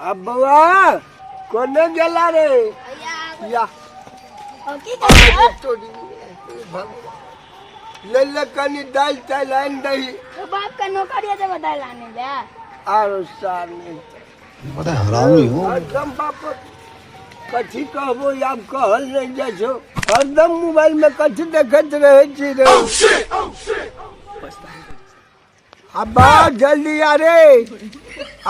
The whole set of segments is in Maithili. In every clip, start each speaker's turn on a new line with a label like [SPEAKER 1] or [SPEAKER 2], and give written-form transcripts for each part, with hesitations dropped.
[SPEAKER 1] आ बौआ कोने गेला रे? या
[SPEAKER 2] की करियै?
[SPEAKER 1] तोरी भगवान, ले ले कनी दालि तालि आनि दही।
[SPEAKER 2] तो बाप का नौकरी है जब दाल आने ले।
[SPEAKER 1] आरो सार नहि।
[SPEAKER 3] बड़ा हरामी हो।
[SPEAKER 1] हरदम बाप कथी कहबो, आब कहल नहि जाइ छौ। हरदम मोबाइल में कथी देखैत रहै छी रे? अब्बा जल्दी आ रे।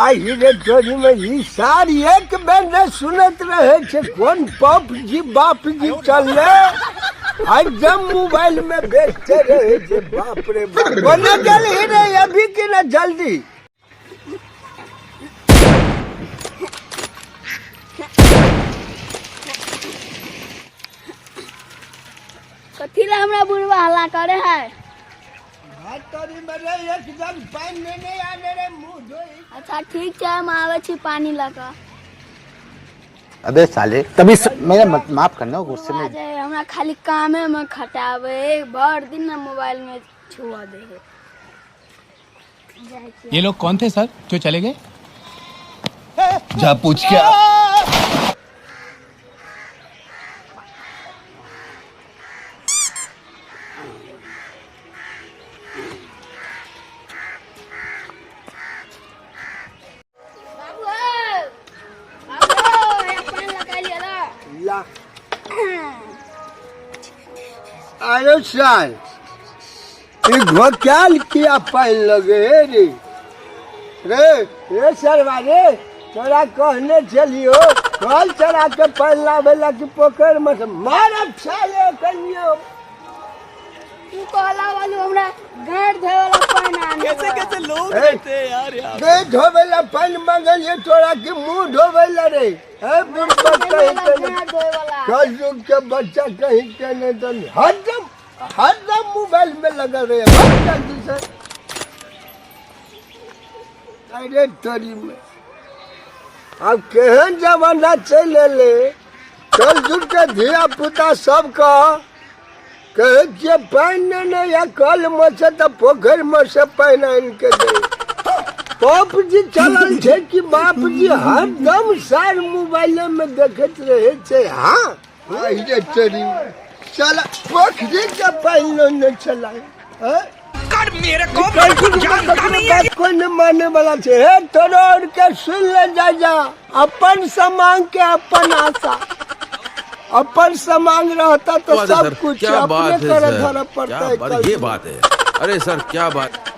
[SPEAKER 1] आहि रे तोरी में, ई सार एक बेर ने सुनैत रहे छै। कोन पप जी बाप जी चलले, हरदम मोबाइल में व्यस्त रहे छै। बाप रे बाप, कोने गेलही रे अभी कि ना जल्दी?
[SPEAKER 2] कथी ला हमरा बुढ़वा हल्ला करे है?
[SPEAKER 1] भात तोरी में रे, एकदम पानि नहि आने रे, मुंह धोई।
[SPEAKER 2] अच्छा ठीक छै, हम आबै छी पानी लऽ कऽ।
[SPEAKER 3] अबे साले, तभी मेरा मत माफ करना, गुस्से में।
[SPEAKER 2] जे हमरा खाली कामे में खटाबै, भर दिन ने मोबाइल में छुआ दे है। जाइ छी।
[SPEAKER 4] ये लोग कौन थे सर, जो चले गए?
[SPEAKER 3] जा पूछ के आ।
[SPEAKER 2] बाबू हो, बाबू हो, हे पानि लगा लिअ ला।
[SPEAKER 1] ला अरे साल, ई घोटाल किया पानि लगे हे रे? रे रे सरवा रे, तोरा कहने चलियो कल चढ़ा के पानि लाबे ला कि पोखरि में से मारब साले कनियो।
[SPEAKER 2] तू कहला वालू हमरा गाँठ धोए वाला पानि आने।
[SPEAKER 5] कैसे कैसे लोग
[SPEAKER 1] ए,
[SPEAKER 5] रहते हैं यार यहाँ।
[SPEAKER 1] गे धोबे ला पानि मंगलिए तोरा कि मुंह धोबे ला रे? हे बुढ़बा कहीं के नहीं।
[SPEAKER 2] गाँठ धोए वाला।
[SPEAKER 1] कल युग के बच्चा कहीं के नहीं, तो हरदम हरदम मोबाइल में लगल रहे। बहुत जल्दी से। अरे तोरी में, आब केहन जमाना चलि एलै, कल युग के धिया पुता सबके कहै छियै पानि नहि ने या कल मे से तऽ पोखरि मे से पानि आनि के दे। पप जी चलल छै कि बाप जी, हरदम सार मोबाइले में देखैत रहै छै। हाँ आहि रे तोरी, चल पोखरि के पानि नहि छलै। हैं?
[SPEAKER 5] मेरे को
[SPEAKER 1] ककरो बात कोई नहीं माने वाला छै। हे तोरो और के सुन ले, जा जा अपन समांग के अपन आशा, अपन समांग रहता तो
[SPEAKER 6] बात है
[SPEAKER 1] सब
[SPEAKER 6] सर,
[SPEAKER 1] कुछ
[SPEAKER 6] क्या
[SPEAKER 1] अपने
[SPEAKER 6] बात है
[SPEAKER 1] करे
[SPEAKER 6] सर,
[SPEAKER 1] धरे पड़ता
[SPEAKER 6] क्या
[SPEAKER 1] है।
[SPEAKER 6] बात,
[SPEAKER 1] कल
[SPEAKER 6] ये बात है। अरे सर, क्या बात।